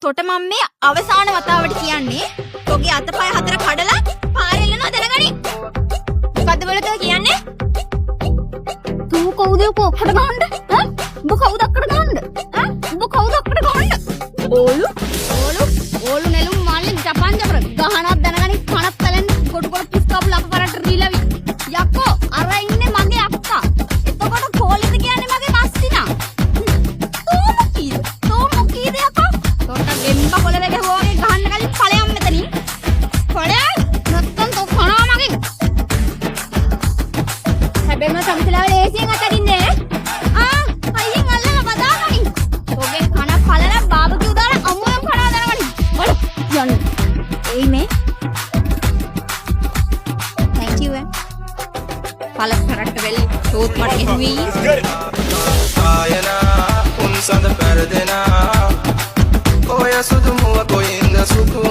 තොට මම මේ අවසාන වතාවට කියන්නේ, තොගේ අතපය හතර කඩලා පාරේ එල්ලනවා දැනගනි. මොකද්ද බල තෝ කියන්නේ? තූ කවුද ඔක ඔක්කොට ගහන්න? ඈ, උඹ කවුද අක්කට ගහන්න? ඈ, උඹ කවුද අක්කට ගහන්න? ඕලු ඕලු ඕලු නෙළුම් මාළි ජපාන් ජපර ගහනක් දැනගනි. කනක් පැලෙන්න කොටු කොළ පුස් කාපු ලප පරට රීලවි. යකෝ, අර ඉන්නේ මගේ අක්කා. එතකොට කෝලිත කියන්නේ මගේ මස්සිනා. තෝ මොකීද? තෝ මොකීද යකෝ? තොට ගෙම්බ කොළේ ගැහුවා වගේ ගහන්න කලින් ඵලයන් මෙතනින්. ඵලයන්, නැත්තම් තෝ කනවා මගෙන්. හැබැයි මම සමිතලාව ලේසියෙන් අතරින්නේ. ආ, අයියෙන් අල්ලලා බදාගනින්. තෝගේ කන පලලා බාබකියු දාලා අමුයෙන් කනවා දැනගනින්. බලු යන්න. එයි මේ. Thank you ඈ. පල කරට්ට වෙල්ලි තෝත් මට ගැහුවේ. ආයනා උන් සඳ පැරදෙනා ඔය සුදු මුව කොයින්ද සුදු.